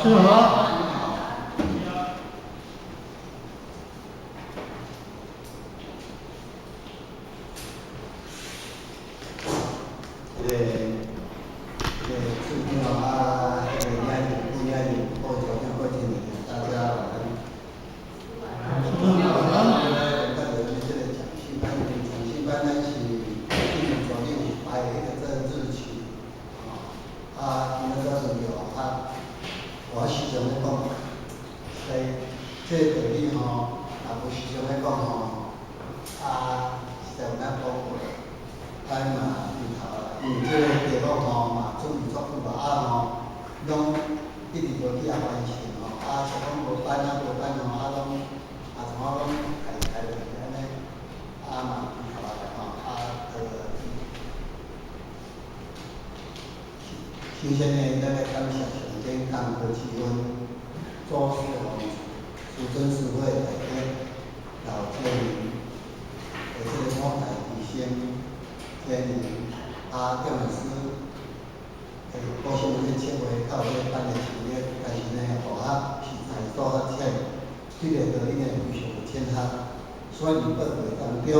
師好。這個處長啊，那個領袖、副領袖、各位組長、各位青年，大家晚安。老師晚安。咱這個講習班，講習班咱是今年昨日是排的這個日期，啊，今仔早陣著啊，我時常咧講，所以這個道理吼，若無時常咧講吼，啊，實在有影寶貴，咱嘛低頭啦，因為這個題目吼嘛準備足久啊，啊吼，攏一直無去遐完成吼，啊，像講無班啊無班吼，啊攏啊怎啊攏開開落去按呢，啊嘛低頭來吼，啊首先呢，咱來感謝上天感恩之恩，祖師吼，師尊師父大德老天的這個五大之星，天靈啊，鄭老師，高興這個策劃到這個班的成立，但是呢，予我實在所較淺，這個道理呢非常有淺學，所以佇報告當中，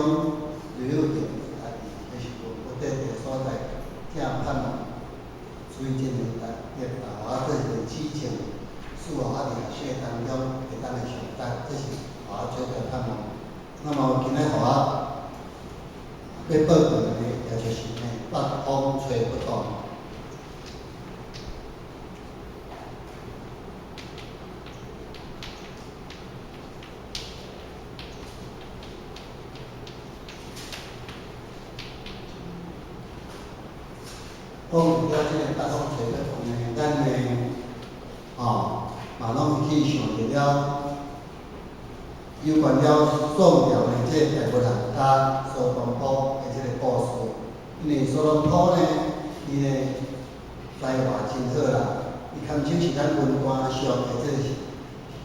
就有定家己的是無無佇這個所在，正盼望。所以這個大德啊，我這個指正，使我佇學習當中會當來上達，這是我最大盼望。那麼今日予我欲報告的呢，也就是呢，北風吹不動。講到這個北風吹不動呢，咱呢，吼，嘛攏會去想著了，有關了宋朝的這個大文學家蘇東坡的這個故事。因為蘇東坡呢，伊呢才華真好啦，伊堪稱是咱文壇上的這個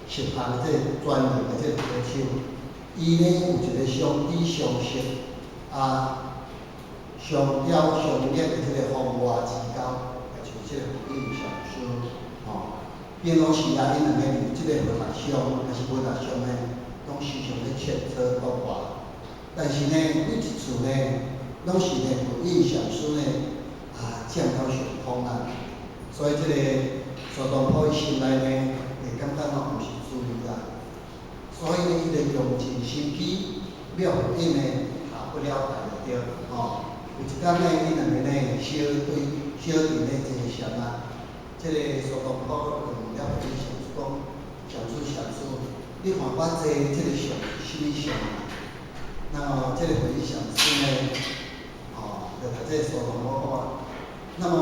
實行的這個專業的這個高手。伊呢有一個相知相惜啊，相交相益的這個風外之交，也就是這個佛印禪師吼。平常時啊，𪜶兩個佇這個文學上，抑是文學上呢，攏時常咧切磋琢磨。但是呢，每一次呢，攏是呢佛印禪師呢，啊佔了上風啦。所以這個蘇東坡伊心內呢，會感覺吼毋是滋味啦。所以呢，伊就用盡心機，欲佛印呢下不了台就對，吼。有一工呢，𪜶兩個呢相對相佇咧坐禪啊，這個蘇東坡就問了佛印禪師講：禪師禪師，你看我坐這個相是啥物相啊？那麼這個佛印禪師呢，哦，就共這個蘇東坡講啊，那麼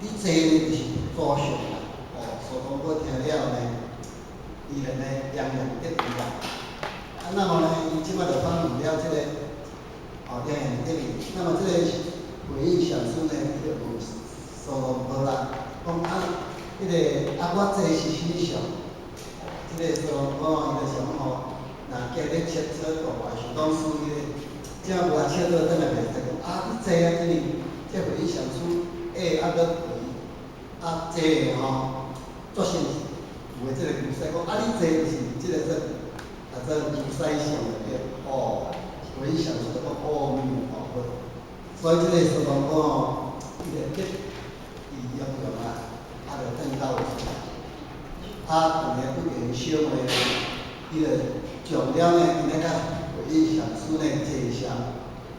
你坐呢就是佛祖像啦。哦，蘇東坡聽了呢，伊就呢洋洋得意啦。啊，那麼呢，伊這擺就反問了這個。哦，洋洋得意。那麼這個佛印禪師呢，伊就問蘇東坡啦，講啊，彼個啊，我坐是啥物相？這個蘇東坡伊就想講吼，若加咧切磋琢磨，想講輸彼個，這無來切磋，轉來袂使講啊，你坐啊，因為這佛印禪師矮啊閣肥，啊坐的吼，作甚有的這個牛屎講啊，你坐就是這個做啊做牛屎相就對，哦。佛印禪師就講阿彌陀佛，所以這個蘇東坡吼，伊就得意洋洋啊，啊就轉到位。啊，當下拄著小妹，伊就將了呢，伊咧佮佛印禪師呢坐禪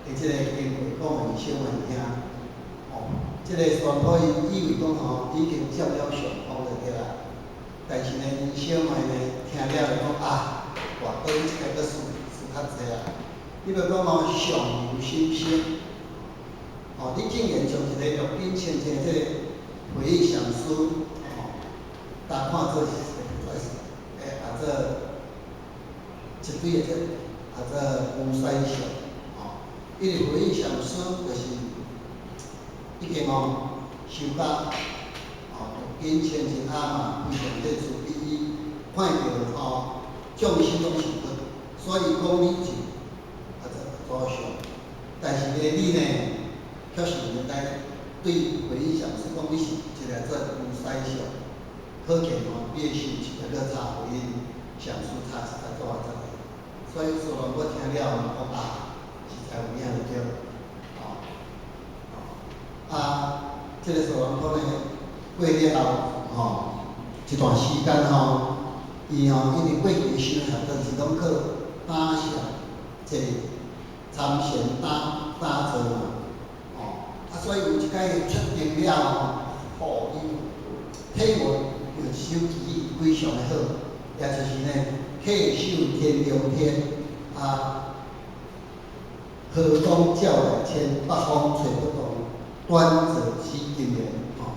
的這個經過講予小妹聽。哦，這個蘇東坡伊以為講吼已經佔了上風就對啦，但是呢，𪜶小妹呢聽了就講啊，偌多你這个閣輸輸較濟啊。你欲講吼相由心生，吼，你竟然將一個六根清淨的這個佛印禪師，吼，當看做是欸，啊做一堆的這啊做牛屎相，吼，因為佛印禪師就是已經吼修到吼六根清淨啊嘛，非常這慈悲，伊看著吼眾生攏是佛，所以講你是佛祖像，但是呢，你呢，卻是來對佛印禪師講你是一個做牛屎相，啊，可見吼，伊的修持抑閣差慧忍禪師差實在足偌濟。所以蘇東坡聽了嘛講啊，實在有影就對，吼，啊，這個蘇東坡呢，過了後吼，一段時間吼，伊吼因為過去的修行都是攏靠打禪，這個參禪打坐嘛，吼，啊，所以有一擺出定了後，吼，伊體悟著一首偈語非常的好，也就是呢，稽首天中天，啊，和光照大千，北風吹不動，端坐紫金蓮，吼。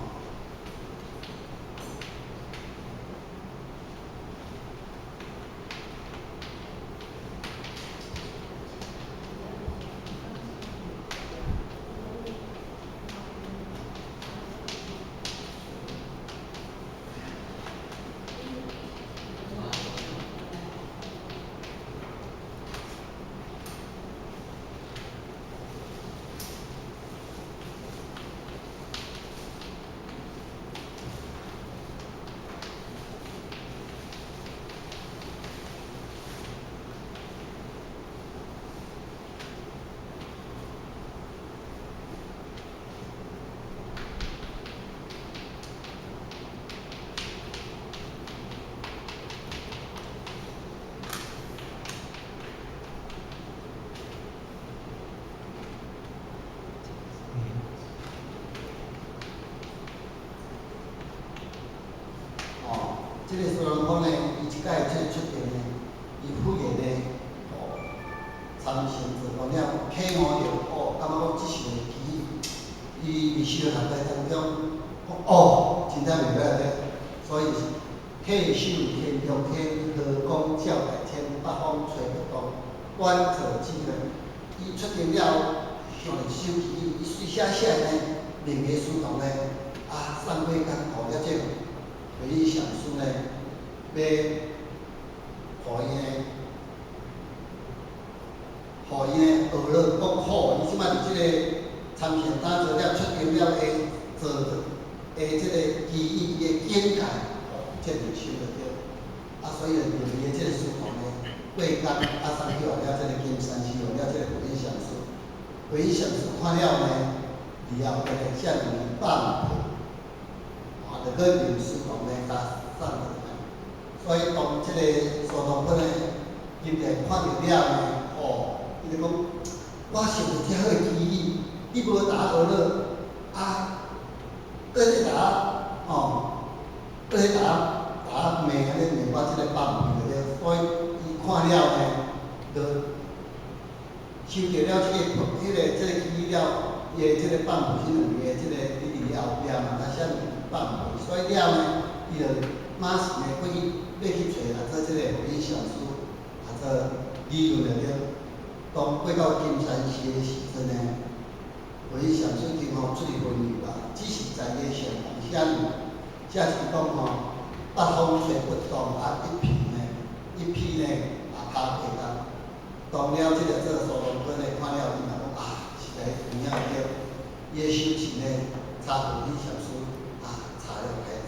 這個蘇東坡呢，伊這擺這個出現呢，伊忽然呢，哦，參禪坐完了，體悟著，哦，感覺講這首的偈，伊佇修行在當中，講哦，真正袂歹咧，所以是稽首天中天，和光照大千，北風吹不動，端坐紫金蓮。伊出定了後，想著這首偈，伊隨寫寫呢，兩个書童呢，啊，送過工予了這個。慧忍禪師呢，欲予伊呢，予伊呢學了講好，伊這擺佇這個參禪打坐了出定了，會做會這個機遇伊的境界，哦，這就收著對。啊，所以就讓伊的這個書童呢，過工啊送去予了這個金山寺，予了這個慧忍禪師。慧忍禪師看了呢，以後就來遮爾放屁。啊，就閣用書童呢，共送落來。所以當這個蘇東坡呢，入來看著了呢，吼，伊就講，我想著遮好的機遇，你無共我學了，啊，閣咧共我，吼，閣咧共我，共我罵按呢罵我這個放屁就對。所以伊看了呢，就收著了這個彼個這個機遇了，伊的這個放屁，彼兩个這個佇伊後壁嘛，他啥物放屁，所以了呢，伊就馬上呢過去欲去揣啊做這個慧忍禪師啊做理論就對。當過到金山寺的時陣呢，慧忍禪師已經吼出去雲遊啊，只是在伊的上房遐爾，這是講吼，北風吹不動啊，一片呢，一片呢啊跤過工。當了這個做蘇東坡呢，看了伊嘛講啊，實在有影對，伊的修持呢，差慧忍禪師啊，差了開始，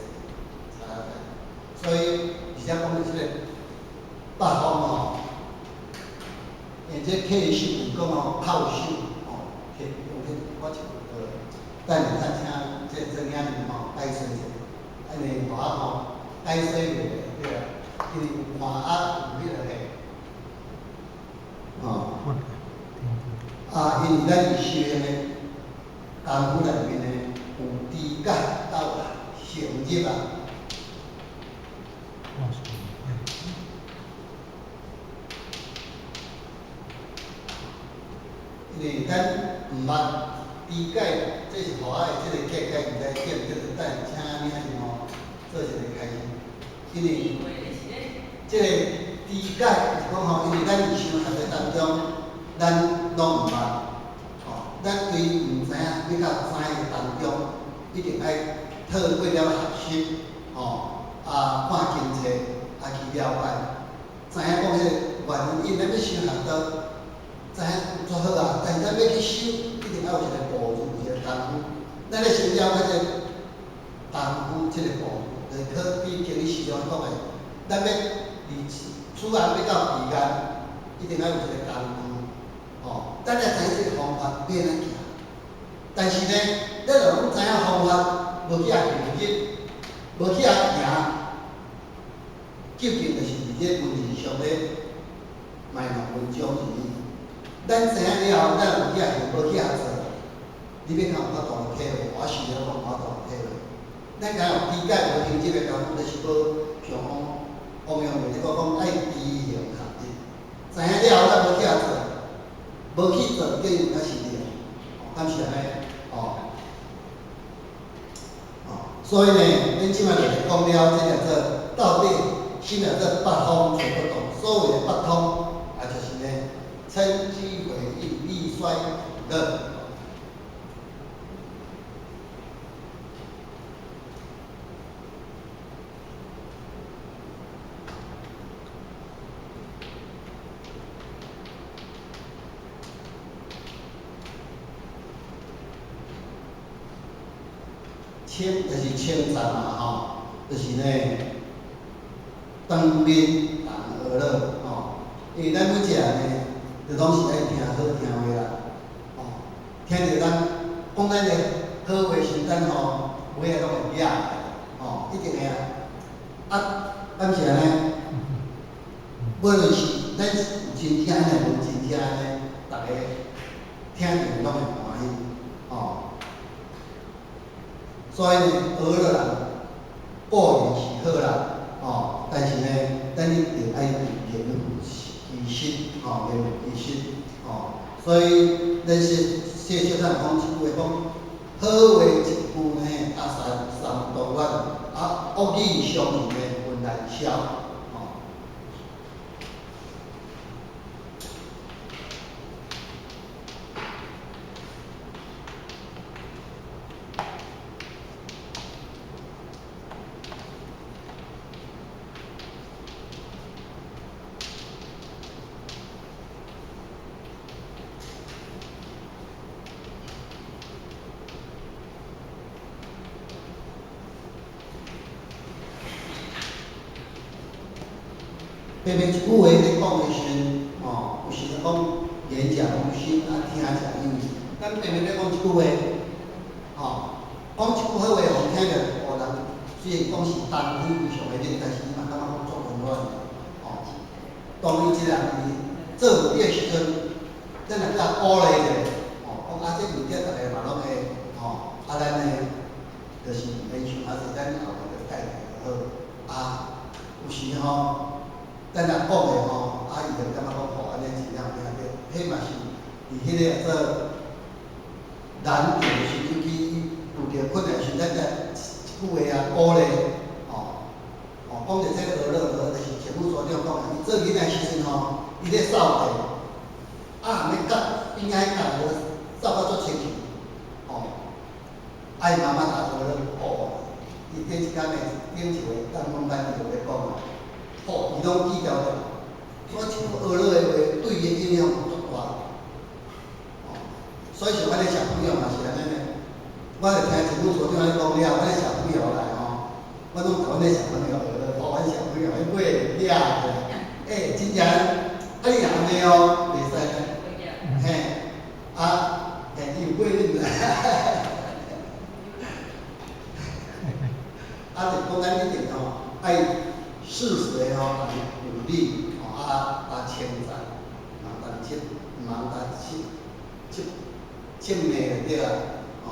差了開。所以而且講這個北風吼，而這稽首是講吼叩首吼，稽用彼我一句等下再請這個曾雅玲吼解說者，因為我吼解說袂對啊，因為有看啊有彼個嘿，吼，啊，因為咱佇修行的功夫內面呢，有知覺到成入啊。因為咱毋捌知解，這是予我的這個見解，毋知對毋對，等下請領袖吼做一個開示。因為這個知解是講吼，因為咱佇修學的當中，咱攏毋捌，吼，咱對毋知影欲到知的當中，一定愛透過了學習，吼，啊看經冊，啊去了解，知影講彼個原因，咱欲修學道。知影足好啊，但是咱欲去修，一定愛有一個步驟，一個功夫。咱咧先了解這個功夫，這個步驟，就是可比经理时常讲的，咱欲离此岸欲到彼岸，一定爱有一个工具，吼。咱若知影这个方法欲按怎行，但是呢，咱若拢知影方法，無去共行入，無去共行，究竟就是佇咧文字上咧賣弄文章而已。咱知影了後，咱無去共行，無去共做，你欲較有法度體會？我是咧講無法度體會。咱敢有理解無行這個工夫，就是無像王王陽明咧講講愛知行合一。知影了後，咱無去共做，無去做，結果才是對，敢是按呢？吼。哦，所以呢，恁這擺就來講了，這個做到底什麼叫八風吹不動？所謂的八通，啊，就是呢，嗔癡毀譽利衰苦樂。稱就是稱讚嘛吼，就是呢，當面人呵咾吼，因為咱每一個人呢，就攏是愛聽好聽話啦，吼，聽著咱講咱的好話時陣吼，尾仔攏會掠，吼，一定會啊。啊，敢是按呢？無論是咱有真聽抑無真聽呢，逐个聽著攏會歡喜，吼。所以呢，呵咾人固然是好啦，吼，但是呢，咱一定愛言有其實，吼，言有其實，吼。所以咱說說小等講一句話講，好話一句呢，壓三三度暖，啊，惡語傷人呢，雲難消，吼。特別一句話咧講的時陣，吼，有時陣講言者無心，啊，聽者有意。咱平平咧講一句話，吼，講一句好話，予聽著，予人雖然講是單方非常的冷，但是伊嘛感覺講足溫暖的，吼。當伊一個人佇做物的時陣，咱若佮鼓勵者，吼，講啊，這物件逐个嘛攏會，吼，啊，咱呢，就是免想啊濟，咱後面就解決就好。啊，有時吼。咱若講的吼，啊，伊就感覺講吼，按呢真正有聽著，彼嘛是佇彼个做難度的時陣，尤其遇著困難時，咱才一句話啊鼓勵，吼，吼，講著這個呵咾呵，就是前副所長講的，伊做囡仔時陣吼，伊咧掃地，啊，按呢角邊仔彼角無掃甲足清氣，吼，啊，伊媽媽甲呵咾吼，伊頂一工的頂一回，當講班伊就咧講啊。吼，伊攏記牢著，所以這句呵咾的話對伊的影響足大。吼，所以像阮的小朋友嘛是按呢呢，我就聽前副所長按呢講了，阮的小朋友來吼，我攏共阮的小朋友呵咾，吼，阮小朋友彼尾掠起來，欸，真正，啊你若按呢哦，袂使呢，嘿，啊，嘿，伊有過癮啦，啊，就講咱一定吼愛。適時的吼，共伊鼓勵，吼啊啊稱讚，毋通斥，毋通共斥斥斥罵就對啊，吼，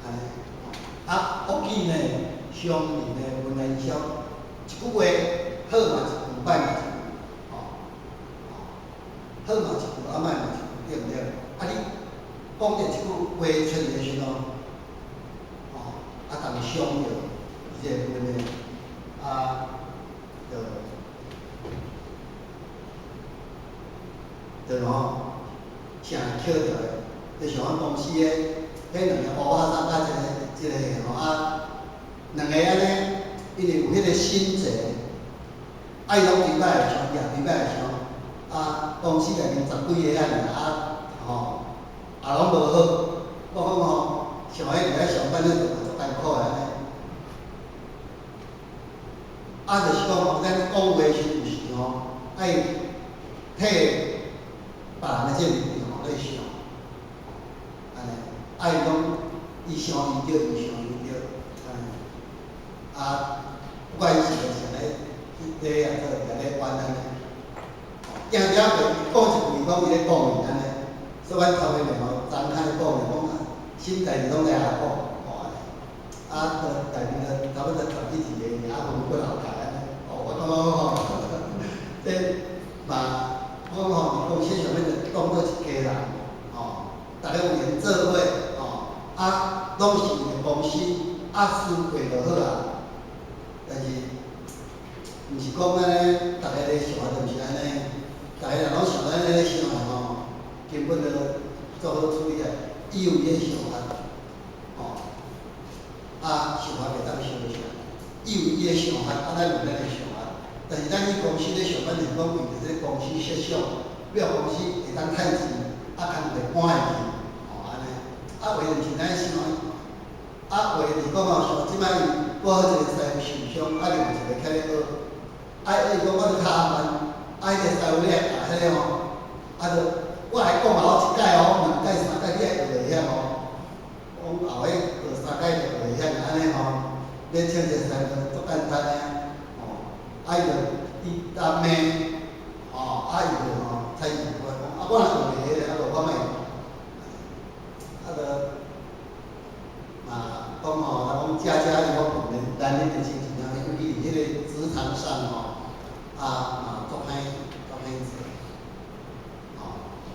按呢，吼，啊，惡語呢，傷人呢，雲難消，一句話好嘛一句，歹嘛一句，吼，好嘛一句，啊歹嘛一句，對毋對？啊你講著一句話出來的時陣，吼，啊，共傷著，伊這個問題，啊。就就吼，誠巧著的，就像阮公司的彼兩個烏巴桑佮一個一個吼啊，兩個按呢，因為有彼個心結，啊伊攏對擺會相，伊也對擺會相，啊公司內面十幾個按呢啊吼，也攏無好，我講吼，像彼佇咧上班咧就足艱苦的按呢。啊，就是講吼，咱講話時有時吼，愛替別人的這個立場咧想，按呢，愛講伊想伊對，伊想伊對，按呢，啊，不管伊是啥咧，咧啊做，咧冤按呢，驚了就講一句，講伊咧講伊按呢，所以阮頭前吼，張開講就講啊，什麼代誌攏來遐講，吼按呢，啊，就內面就差不多十幾二個爾，啊，分過後台按呢，哦，我感覺吼，這嘛，我講吼，佇公司上面就當做一家人，吼，逐家有緣做伙，吼，啊，攏是一個公司，啊，輸過就好啊，但是，毋是講按呢，逐家咧想啊，就毋是按呢，逐家若攏想按呢咧想啊吼，根本就做好處理啊，伊有伊的想法，吼，啊，想法袂當相像，伊有伊的想法，啊，咱有咱的想法，但是咱去公司咧上班，是講為著這個公司設想，欲公司會當趁錢，啊，工課趕會去，吼，按呢，啊，話就是咱想的，啊，話就是講吼，像這擺伊拄好一個師傅受傷，啊，另外一個起咧學，啊，伊講我著較慢，啊，彼個師傅咧教彼個吼，啊，就我來講嘛，我一擺哦，兩擺三擺你愛學會曉吼，講後尾學三擺就學會曉，按呢吼，欲請一個師傅足簡單的，吼，啊伊就伊當罵，吼，啊伊就吼猜疑我講，啊我若學袂曉咧，啊無我莫，啊就嘛講吼，若講家家有本難念的經，尤其佇彼個職場上吼，啊嘛足歹足歹做，吼，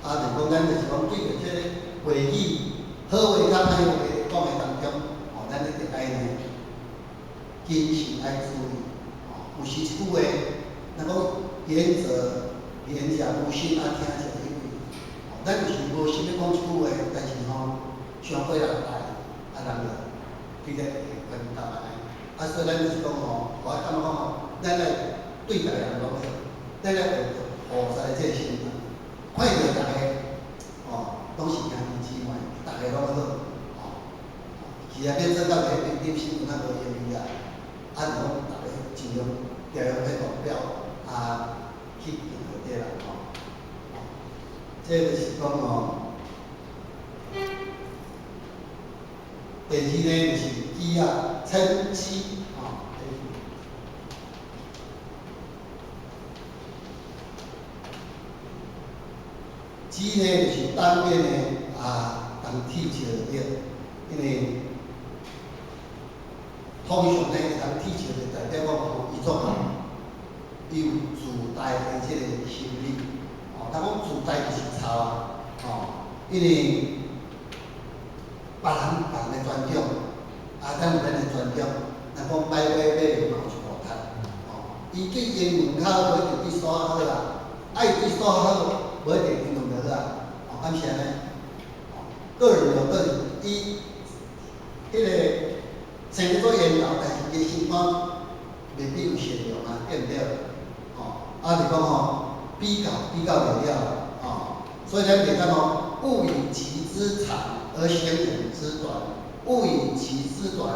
啊就講咱就是講對著這個話語，好話佮歹話講的當中，吼，咱一定愛呢謹慎愛注意，吼，有時一句話，若講言者言者無心，啊聽者有意，吼，咱有時無心欲講一句話，但是吼，傷過人大，啊人就對咱會反感按呢。啊，所以咱就是講吼，我感覺講吼，咱來對逐个人攏好，咱來學菩薩的這個心態，看著逐个，吼，攏是兄弟姊妹，逐个攏好，吼。其實欲做到這個平等心，有哪無容易啊？啊，就講逐个盡量調用彼目標啊，去行就對啦，吼。這就是講吼，第二呢，就是飢啊，嗔飢，吼。飢呢，就是當面的啊，共鐵笑就對，因為通常呢，會當鐵笑就代表講吼，伊足姣，伊有自大的這個心理，吼，他講自大就是臭啊，吼，因為別人別人的專長，啊，咱有咱的專長，若講買買買嘛有一部分，吼，伊對英文較好，無一定對數學好啦，啊，伊對數學好，無一定英文就好啊，吼，敢是按呢？吼，個人有個人，伊彼個生做緣投，但是伊的心肝未必有善良啊，對毋對？吼，啊，就講吼，比較比較袂了，吼，所以咱袂當吼，勿以己之長而嫌人之短，勿以己之短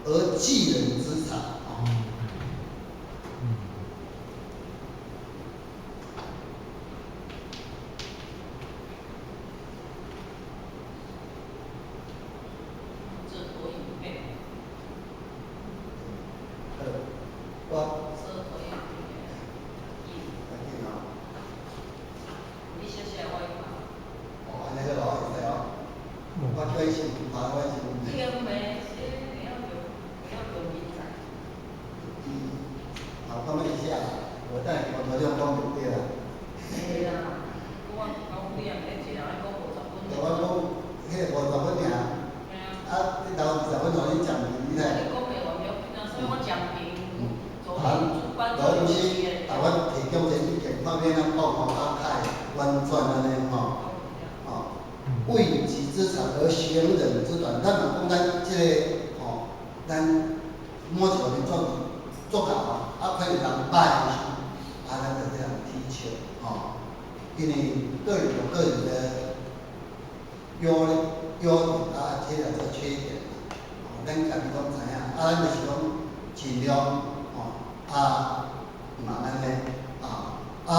而嫉人之長，吼。這多有變。好，我。這多有變。趕緊哦。你寫寫我有。哦，按呢好哦，會使哦。我叫伊先拍，我先。這個沒，這你要留，你要留名字。嗯，好，我問一下，我等下我頭先講就對啦。會啦，我講幾啊，一個人愛講50分。我講彼個50分爾。啊，你頭20分予你講你咧。你講袂完不要緊啊，所以我講評，做主辦老師，啊，阮提供這意見，看欲按怎講吼，啊，較會婉轉按呢吼，吼，勿以己之長而嫌人之短。咱若講咱這個吼，咱某一方面做做姣啊，看著人歹的時，啊，咱就這樣提笑吼，因為個人有個人的優優點啊，這個做缺點，吼，咱家己攏知影，啊，咱就是講盡量吼，啊，啊，毋通按呢，啊，啊，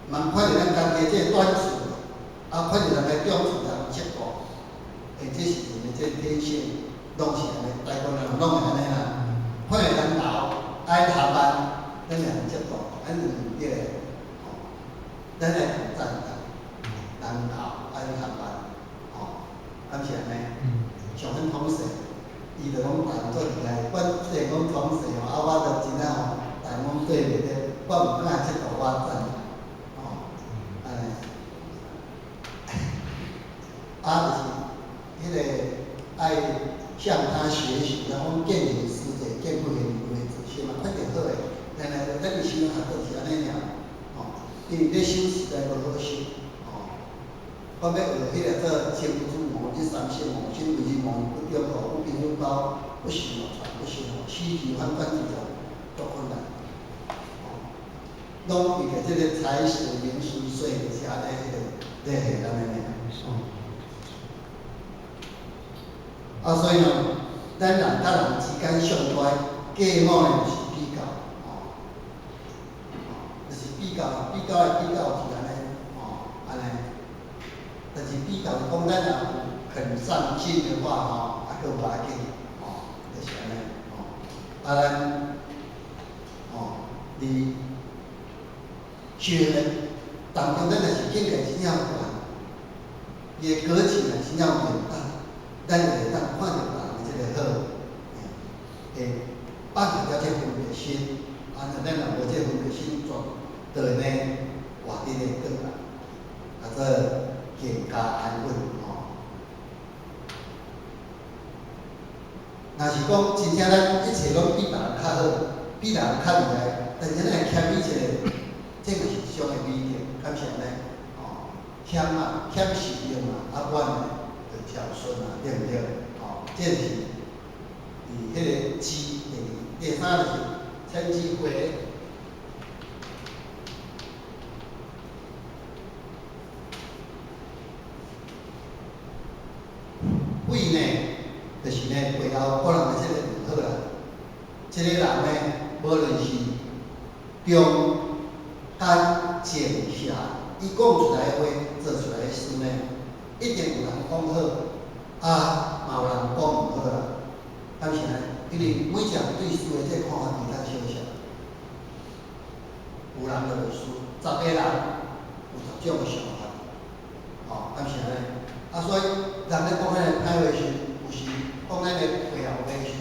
毋通毋通看著咱家己的這个短處，啊，看著人的長處通嫉妒，欸，這時陣的這個天性，攏是按呢，大部分人攏會按呢啦。看著人老愛下班，咱會通嫉妒，按呢毋對的，吼，咱愛讚嘆，人老愛下班，吼，敢是按呢？像阮同事，伊就講台語足厲害，阮雖然講同事吼，啊，我就真正吼，台語對袂著，我毋敢嫉妒，我讚，吼，按呢。啊，就是彼個愛向他學習，人講見賢思齊，見不賢為自省嘛，看著好的，來來，咱的修學就是按呢爾，吼，因為咧修實在無好修，吼。我欲學彼个做清主魔，這三性魔，心為之魔不中吼，有朋友包，不行哦，傳不行哦，死求反反正就足困難，吼。攏為著這個財色名食睡，是按呢彼個咧下按呢爾。啊，所以呢，咱人佮人之間上大計謀呢，就是比較，吼，就是比較，比較來比較是按呢，吼，按呢。但是比較講，咱若有肯上進的話，吼，啊，閣無要緊，吼，就是按呢，吼，啊，咱，吼，佇修行當中，咱若是境界真正懸，伊的格局若真正遠大，咱就會當看著別人的這個好，會放下了這分別心，啊，若咱若無這分別心，全就會呢活佇咧過來，啊，做更加安穩吼。若是講真正咱一切攏比別人較好，比人較厲害，但是咱會謙虛一下，這嘛是一種的美德，敢是按呢？吼，謙嘛，謙是用嘛，啊，阮呢就謙遜啊，對毋對？吼，這是佇彼個智第二，第三就是稱之為悔呢，就是呢，背後可能的這個毋好啦。這個人呢，無論是中間正邪，伊講出來的話，做出來的事呢，一定有人講好，啊，嘛有人講毋好啦。敢是按呢？因為每一人對事的這個看法袂當相像，有人就袂輸，10個人有10種的想法，吼，敢是按呢？啊，所以人咧講彼个歹話時，有時講咱的背後話時，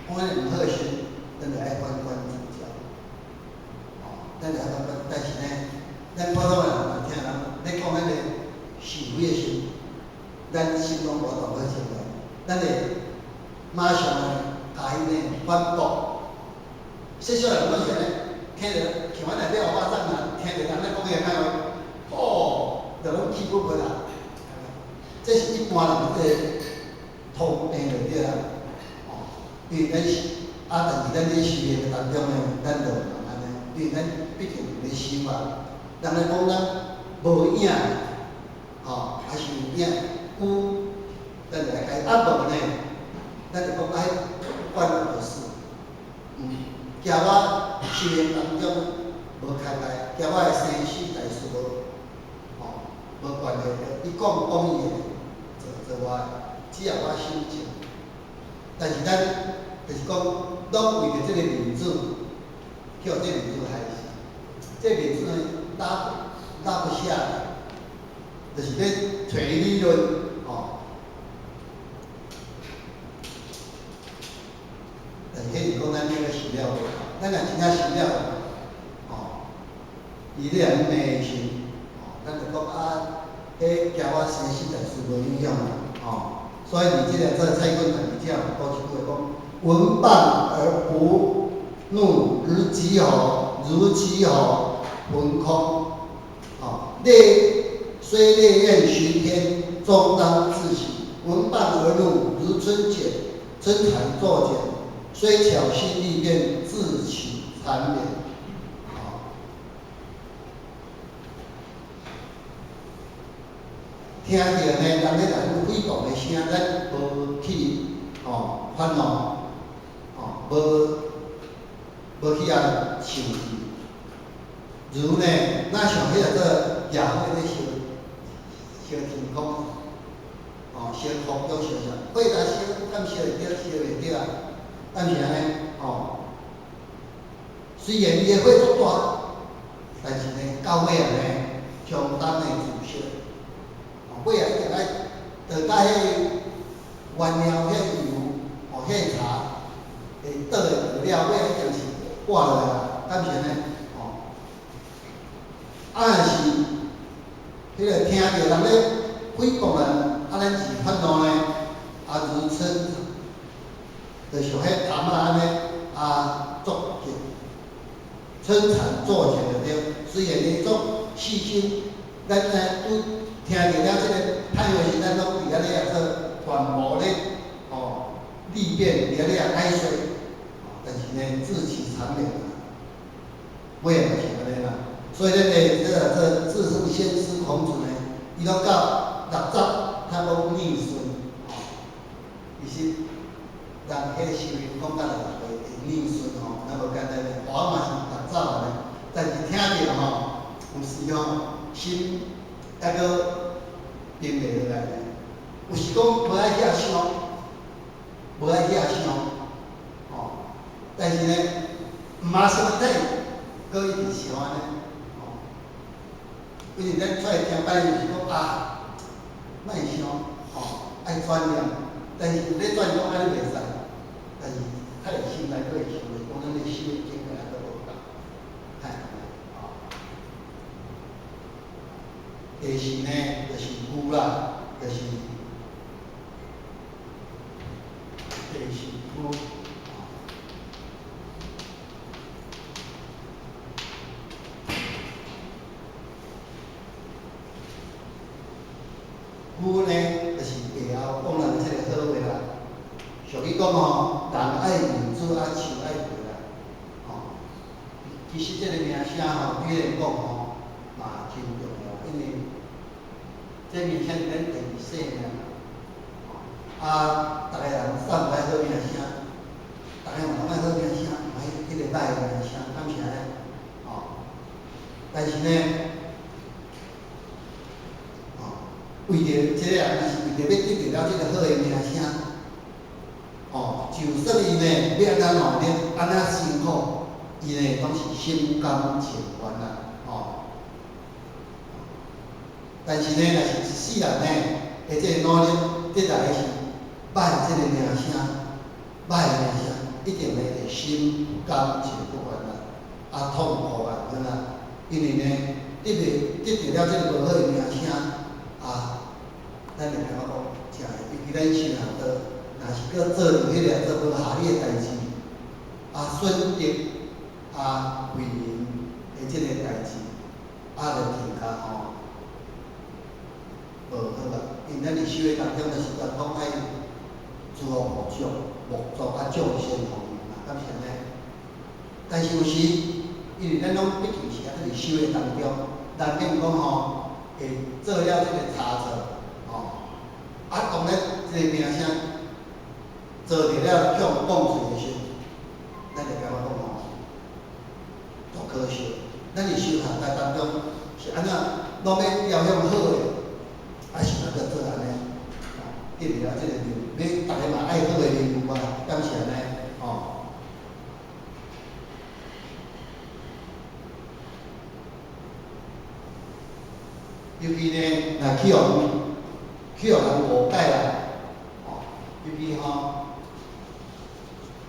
講咱的毋好時，咱就愛反觀自照，吼，咱就愛反觀。但是呢，咱普通人若聽人咧講咱的是非的時，咱心攏無法度好清的，咱會馬上呢，共伊呢反駁。世俗人攏是按呢，聽著像阮內底歐巴桑啊，聽著人咧講彼个歹話，哦，就攏氣不過啦。這是一般人的通病就對啦，吼，因為咱是啊，但是咱咧修行的當中呢，咱就毋通按呢，因為咱畢竟有咧修啊。人咧講咱無影，吼，還是有影？有，咱就來改；啊無呢，咱就講愛關我的事。驚我修行當中無開開，驚我的生死大事無，吼，無關係。伊講講伊的，做做我的，只要我心靜。但是咱就是講，攏為著這個面子，去予這個面子害死。這個面子呢，拉拉不下來，就是咧揣理論，吼。但是彼是講咱那個修了無夠，咱若真正修了，吼，伊咧按呢罵的時，吼，咱就講啊，彼驚我生死大事無影響啦，吼。所以佇這個做蔡君家己遮有講一句話講：聞謗而不怒，如己吼，如其吼，聞空，吼，烈雖烈焰熏天，終當自熄。聞謗而怒，如春茧，春蠶作繭，雖巧心力變，自取纏綿。吼，聽著呢，人咧來誹謗的聲，咱無去吼反怒，吼無無去予受氣。如呢，若像彼個做野火咧燒，燒天空，哦，燒空中燒啥？火來燒，敢燒會著？燒袂著啊？敢是按呢？哦，雖然伊的火足大，但是呢，到尾啊呢，相當的自熄。哦，尾仔一定愛著甲彼原料、彼油、哦，彼茶會倒會著了，尾仔一定是掛落來啊，敢是按呢？哦，啊，若是彼個聽著人咧誹謗人，啊，咱是發怒呢，啊，如春，就像彼痰仔按呢，啊，作茧，春蠶作茧就對。雖然伊足細心，咱呢拄聽著了這個歹話時，咱攏佇遐咧啊做反駁咧，哦，力辯佇遐咧啊解說，但是呢，自取長遠啊，尾仔嘛是按呢啦。所以咱的這個做至聖先師孔子呢，伊攏到60，才講逆孫，哦，其實人彼個壽命講到60歲會逆孫吼，那無簡單咧。我嘛是60啊呢，但是聽著吼，有時吼心猶閣平袂落來呢。有時講無愛遐想，無愛遐想，吼，但是呢，毋馬上體，閣一直想按呢，吼。因為咱出來聽擺就是講啊，莫想，吼，愛轉念，但是有咧轉講按呢袂使，但是較會心內閣會想，就是講咱咧修的境界猶閣無夠，嘿，吼。第四呢，就是愚啦，就是第四愚。愚呢，就是會曉講人這个好話啦。俗語講吼，人愛面子，啊樹愛皮啦，吼。其實這个名聲吼，對咱講吼，嘛真重要，因為這名聲是咱第二性命啦。啊，逐个人啥毋愛好名聲，逐个嘛攏愛好名聲，毋愛彼個歹的名聲，敢是按呢？吼。但是呢，吼，為著這个人，若是為著欲得著了這個好的名聲，吼，就算伊呢欲按怎努力，按怎辛苦，伊呢攏是心甘情願啦，吼。但是呢，若是一世人呢，的這个努力得來的是歹這个名聲，歹的名聲，一定呢會心不甘情不願啦，啊痛苦萬分啦，因為呢得袂得著了這个無好的名聲，啊，咱會感覺講誠尤其咱修行道，若是閣做著彼个做無合理的代誌，啊損德啊毀人的這個代誌，啊就更加吼無好啦。因為咱佇修的當中，就是講愛諸惡莫作，莫作啊眾善奉行嘛，敢是按呢？但是有時，因為咱攏畢竟是猶閣佇修的當中，難免講吼會做了這個差錯，吼。啊，當然這個名聲做著了向講出的時，咱就感覺講吼，足可惜。咱佇修行在當中是按怎，攏欲朝向好的，啊是猶閣做按呢，吼，得著了這個名，欲逐个嘛愛好的名譽啊，敢是按呢？吼。尤其呢，若去予人誤解啦，吼，尤其吼，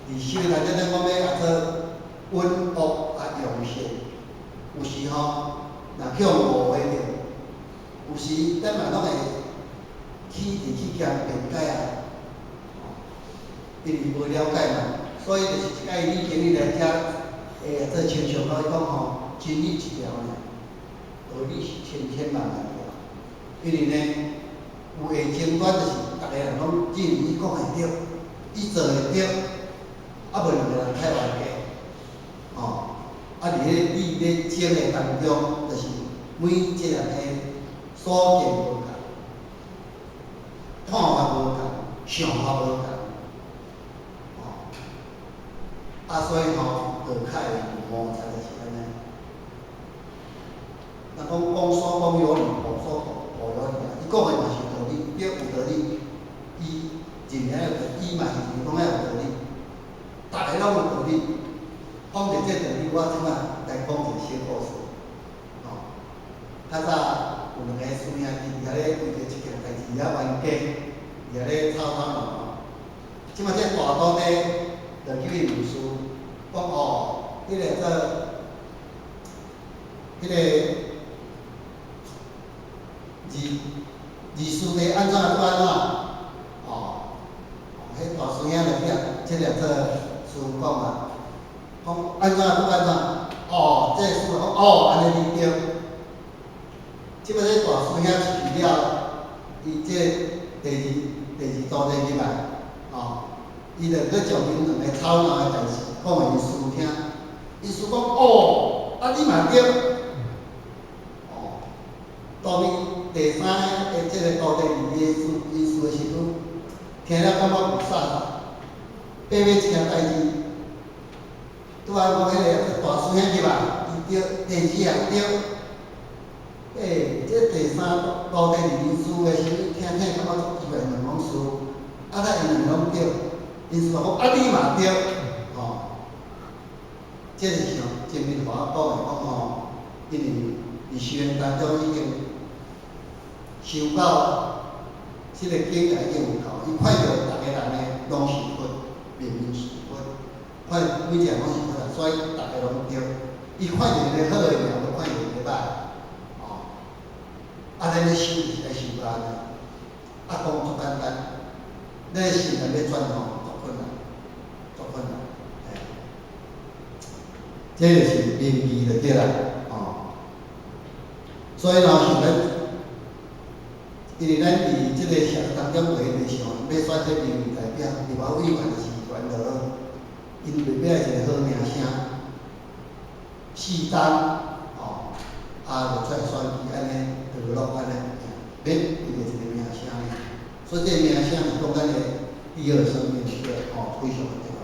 佇修內底咱講欲啊做隱惡啊揚善，有時吼，若去予誤會著，有時咱嘛攏會起佇去兼辯解啊，吼，因為無了解嘛，所以就是一擺你今日來遮，會做親像我講吼，真理一條爾，道理是千千萬萬條，因為呢，有的爭端就是逐个人攏認為伊講的對，伊做的對，啊無兩个人太冤家，吼，啊佇彼個理咧爭的當中，就是每一個人的所見無仝，看法無仝，想法無仝，吼，啊所以吼，就河凯的摩擦就是按呢。若講公說公有理，婆說婆有理啊，伊講的嘛是道理，對，有道理。伊認為有道理，伊嘛是認為講有道理，逐个攏有道理。講著這道理，我這擺來講一個小故事。吼，較早有兩個師兄弟佇遐咧為著一件代誌遐冤家，佇遐咧吵吵鬧鬧。這擺這大徒弟就叫伊問師，講哦，彼個做，彼個二二師弟按怎做按怎？哦，彼大師兄就去這個做師講啊，講按怎做按怎？哦，這個師講哦，按呢你對。這擺這大師兄出去了，伊這第二徒弟入來，哦，伊就閣將𪜶兩个吵鬧的代誌講予伊師聽，伊師講哦，啊你嘛對，哦，當伊第三个這个徒弟佇伊師伊師的時陣，聽了感覺有啥啥，爬欲一件代誌，拄仔講彼个大師兄入來，伊對，第二也對。欸，這第三徒弟佇𪜶師的時陣，聽聽感覺足奇怪，問講師，啊，哪𪜶兩个攏對？𪜶師講啊，你嘛對，吼，這是像前面我講的講吼，因為佇修行當中已經修到這个境界已經有夠，伊看著逐个人呢攏是佛，明明是佛，看每一个人攏是佛，所以逐个攏對。伊看著一个好的，無看著一个歹。啊，咱咧修就是愛修到按呢，啊，講足簡單，咱心內欲轉吼，足困難，足困難，嘿。這就是名義就對啦，吼。所以喏，像咱，因為咱佇這個社會當中，會會想欲選這民意代表，立法委員就是元老，𪜶袂欲愛一个好名聲，四冬，吼，啊，就出來選舉按呢，堕落按呢，欲為著一个名聲爾。所以這個名聲是講咱的第二生命對，吼，非常重要，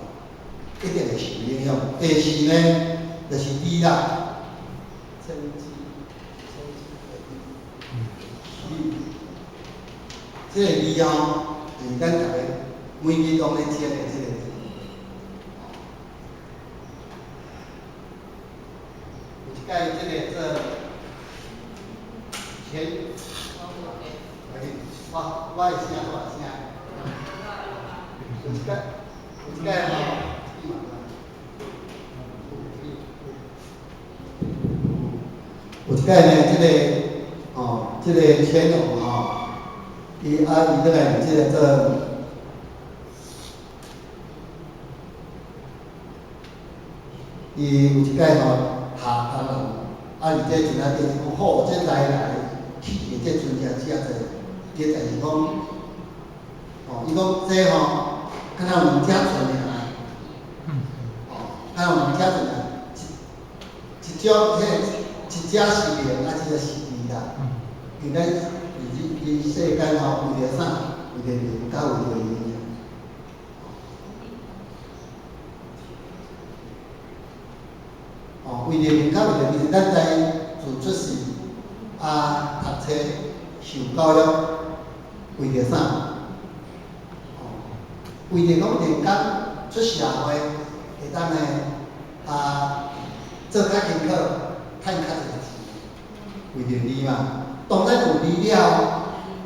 一定會受影響。第四呢，就是利啦，成績，成績的利，這個利吼，就是咱逐个每日攏咧穿的這個字。有一擺這個做前，我的聲大聲。有一擺，有一擺吼，有一擺呢，這個吼，這個乾隆吼，伊啊伊轉來這個做，伊有一擺吼下江南，啊佇這一仔地講好，這來來去的這船隻遮濟，伊就是講，吼，伊講這吼，敢若有兩隻船爾，吼，敢若有兩隻船爾，一一種彼個一隻是名，啊一隻是利啦。因為咱佇人世間吼，為著啥？為著名，佮為著利。吼，為著名，佮為著利，咱知自出世啊，讀冊、受教育，為著啥？吼，為著講連工出社會會當呢啊，做較辛苦，趁較濟錢，為著利嘛。當咱有利了，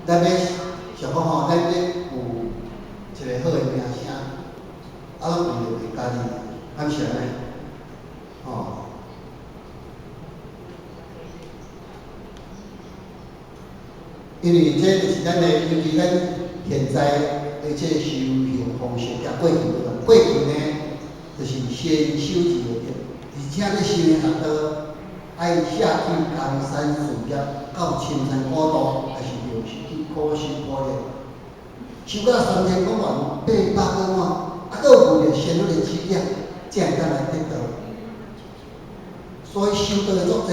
咱欲想講吼，咱欲有一个好的名聲，啊，攏為著為家己，敢是按呢？吼。因為這就是咱的，尤其咱現在的這個修行方式，較過去無仝。過去呢，就是先修持就對，而且咧修行學道，愛捨棄江山事業，到深山古道，也是著是去苦修苦練，修到3000公元800個滿，啊，閣有為著仙女的指點，才會當來得道。所以修道的足濟，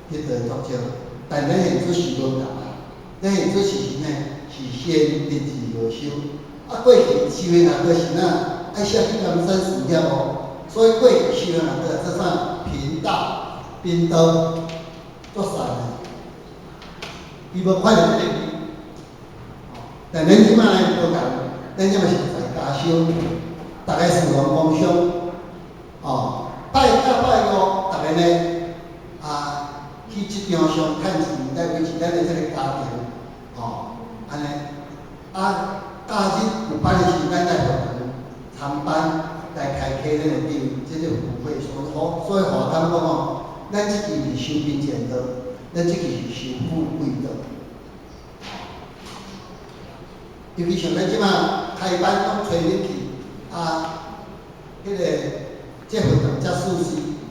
得道的足少，但咱現在是無仝啊。咱現在是啥呢？是先立志無修，啊，過去修行學道是哪？愛捨棄江山事業哦，所以過去修行啊，做啥貧道、貧道，足散的，伊無看著這個字。但咱這擺呢無仝，咱這擺是在家修，逐个事王工商，哦，拜甲拜五，逐个呢啊去這場上趁錢來維持咱的這個家庭，哦，按呢，啊，假日有班的時，咱來佛堂參班來開啟咱的智慧，這個福慧所好，所以予我感覺講，咱這支是修貧賤道，咱這支是修富貴道。尤其像咱這擺開班攏吹冷氣，啊，彼個這佛堂遮舒適，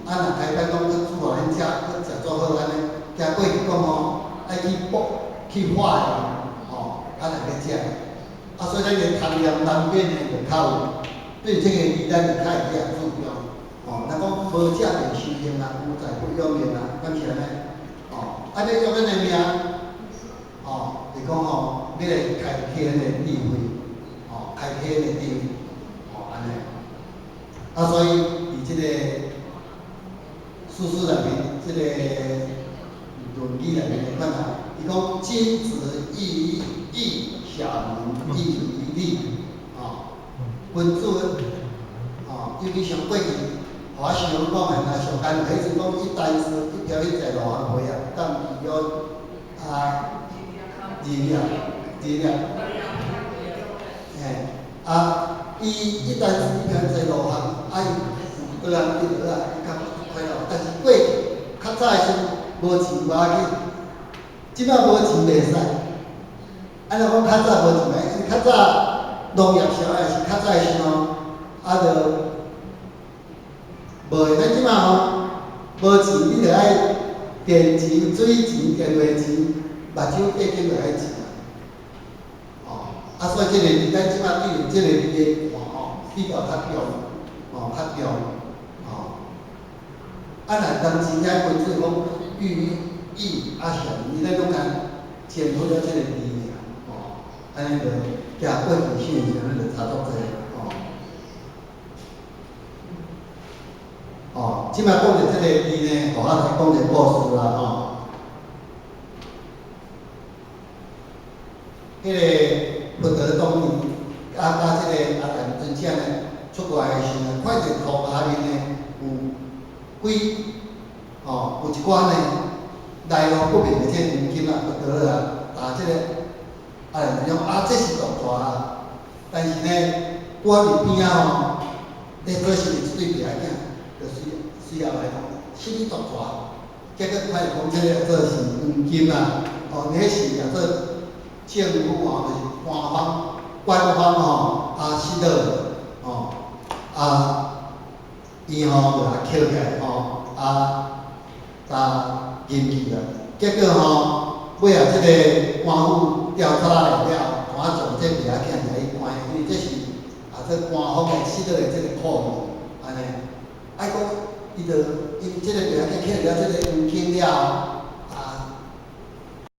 啊若開班攏閣煮予恁食，閣食足好按呢，行過去講吼，愛去卜去化緣，吼，啊來欲食，啊所以咱個貪念難免的就較有，對這個字咱就較會去注重，吼，若講無食便修行啊，有財不用命啊，敢是按呢？吼，啊欲用咱的命，吼，就講吼，欲來開啟咱的智慧，吼，開啟咱的智慧，吼，按呢。啊，所以佇這個史書內面，這個論語內面來看啊，伊講君子喻於義，小民喻於利，吼，君子，吼，尤其像過去，予我想講的，若上艱彼陣講一簞絲一條去在路行賣啊，當伊了啊，2粒，2粒，嘿，啊，伊一簞絲一條在路行，啊，伊有一個人伊就啊，伊較快樂。但是過去較早的時陣無錢無要緊，這擺無錢袂使。按呢講較早無錢袂，較早農業社會是較早的時吼，啊，就無的。咱這擺吼無錢，你著愛電錢、水錢、電話錢、目睭計計就愛錢啊。哦，啊，所以這個字，咱這擺對這個字的看吼，比較較重，哦，較重，哦。啊，若人真正君子講喻於義啊，小民，咱攏通檢討了這個字爾，哦，按呢就行過去時陣，咱就差足濟，哦。哦，這擺講著這個字呢，予我來講一個故事啦，吼。彼個佛陀當年啊，佮這個阿難尊者呢出來的時陣，看著塗下面呢有幾，吼，有一寡呢來路不明的這個黃金啊，佛陀啊，打這個阿難尊者講啊，這是毒蛇啊，但是呢，拄仔佇邊仔吼，咧做生意這對白仔囝，就隨隨後來講，啥物毒蛇？結果發現講這個做是黃金啊，哦，彼是叫做政府吼，就是官方官方吼啊，失落吼，啊，伊吼就共抾起來吼，啊，共入去啊。結果吼，尾仔這個官府調查了了後，怎將這白仔囝掠去關，因為這是啊，這官方的失落的這個庫物，按呢。愛講，伊就因這個白仔囝抾了這個黃金了後，